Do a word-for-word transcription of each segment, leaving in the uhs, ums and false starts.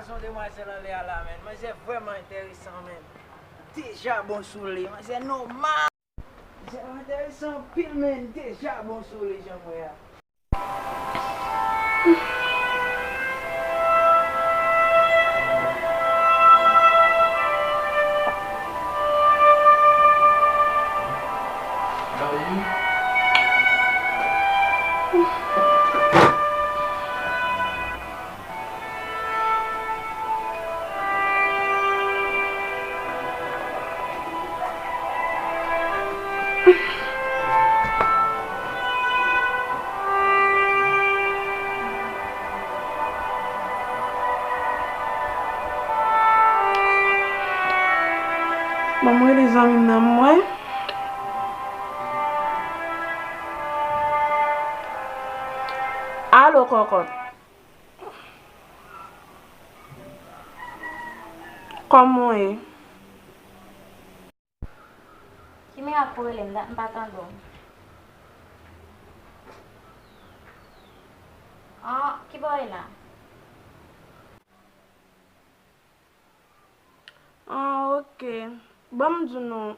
Son demwazèl anlè a la, menn. Manzè vrèman enteresan, menn. Deja bon sou li. Manzè nòmal. Manzè enteresan anpil, menn. Deja bon sou li, jan m wè a. Ban m rele zanmi m nan m wè. Alo, kòkòt. Kòman w ye? Ki mirak pou rele m, dat m pa tande w. An, ki bò w ye la? An, oke. Ban m di w non,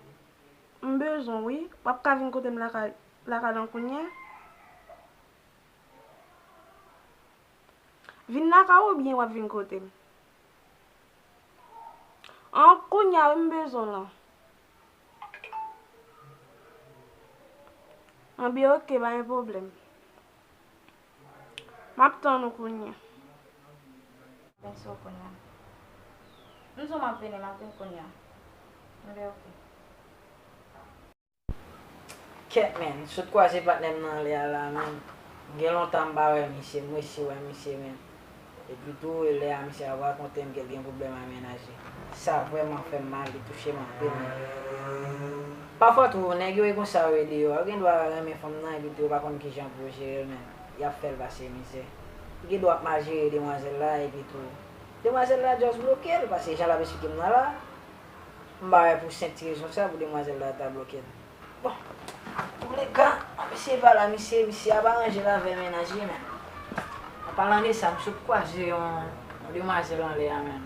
m bezwen w wi. W ap ka vin kote m lakay, lakay lan kounye a? Vin lakay ou oubyen w ap vin kote m? An, kounye a wi m bezwen w lan. Anben, oke, pa gen pwoblèm. M ap tann ou kounye a. Mèsi w kounye a. M di w m ap vini, m ap vin kounye a. Anben, oke. Kèt, menn, sot kwaze patnè m nan anlè a la, menn. Gen lontan m pa wè misye, m resi wè misye, menn. Epi tou, e lè a misye ap rakonte m ke l gen pwoblèm a menaje. Sa vrèman fè m mal, li touche m anpil, menn. Pafwa tou, nèg yo e konsa yo ye deyò a. Yo gen dwa renmen fanm nan, epi tou yo pa konn kijan pou yo jere l, menn. Y ap fè l pase mizè. Li gen dwa ap mal jere demwazèl la, epi tou, demwazèl la just bloke l, paske jan l ap esplike m nan la, m pa wè pou senp ti rezon sa pou demwazèl la ta bloke l. Bon, antouleka, m ap eseye pale a misye, misye ap aranje l avè mennaj li, men. An palan de sa, m sot kwaze yon, yon demwazèl anlè a, men.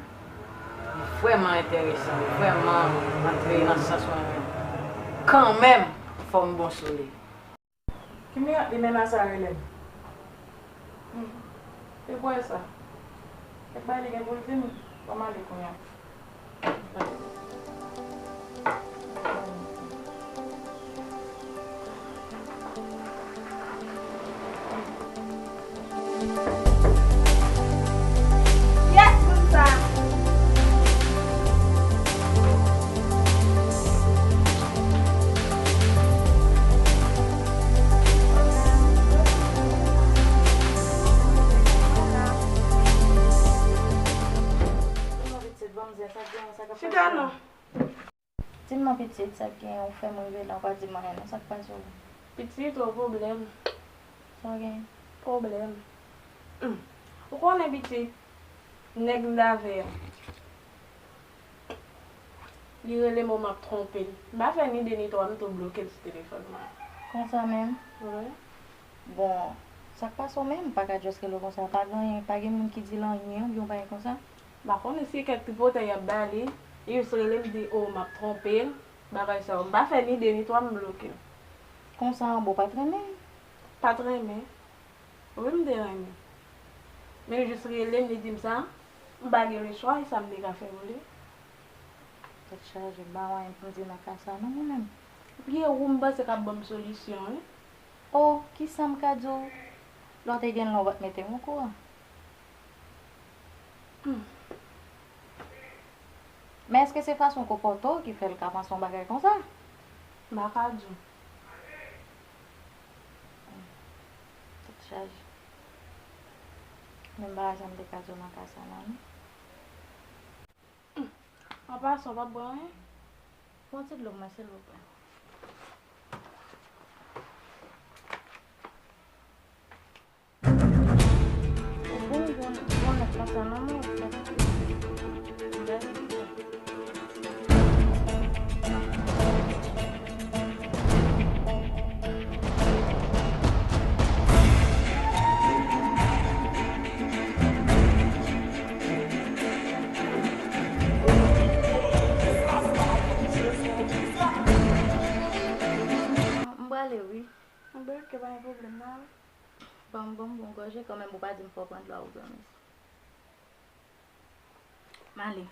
Li vrèman enteresan, li vrèman antre nan sans mwen, men. Kanmenm, fò m bon sou li. Ki mirak li menm a sa rele m? Hmm. Se kwè sa. Kèk bagay li gen pou l di m. Ban m ale kounye a. Yes, moun sa. Chita non. Di m non pitit, sa k gen, ou fè m rive la, ou pa di m anyen non, sa k pase w? Pitit, o pwoblèm. Sa w gen? Pwoblèm. Hmm. Ou konnen pitit, nèg m t avè a, li rele m, m ap twonpe l. M pa fè ni de ni twa, m tou bloke l sou telefòn mwen. Konsa menm? Wi. Bon, sa k pase w menm? Ou pa ka just rele w konsa, pa gen anyen, pa gen moun ki di l anyen, oubyen yon bagay konsa? M pa konnen si kèk tripotay y ap ba li, li jis rele m di, o, m ap twonpe l, bagay sa yo. M pa fè ni de ni twa, m bloke l. Konsa an bon, w pa t renmen? Pa t renmen. Wi, m te renmen. Men li jis rele m, li di m sa, m pa gen leswa, e sa m te ka fè pou li? Tèt chaje, m pa wè anyen pou m di nan ka sa non, mwen menm. Pierrot, m panse k ap ban m solisyon, wi. O, kisa m ka di w? Lè w te gen l la, w pa t mete m okouran. Hmm. Men èske se fason w konpòte w ki fè l ka panse yon bagay konsa? M pa ka di w. Tèt chaje. Men m pa wè sa m te ka di w nan ka sa la, non. Hmm. An pasan, w p ap bwè anyen? Pran ti dlo pou mwen, silvouplè. Bon, bon, bon, nèg konsa non, mwen, mwen. Ok, pa gen pwoblèm, m ale. Ban m, ban m bon gòje kanmenm, ou pa di m fò w pran dlo a ou granmesi. M ale.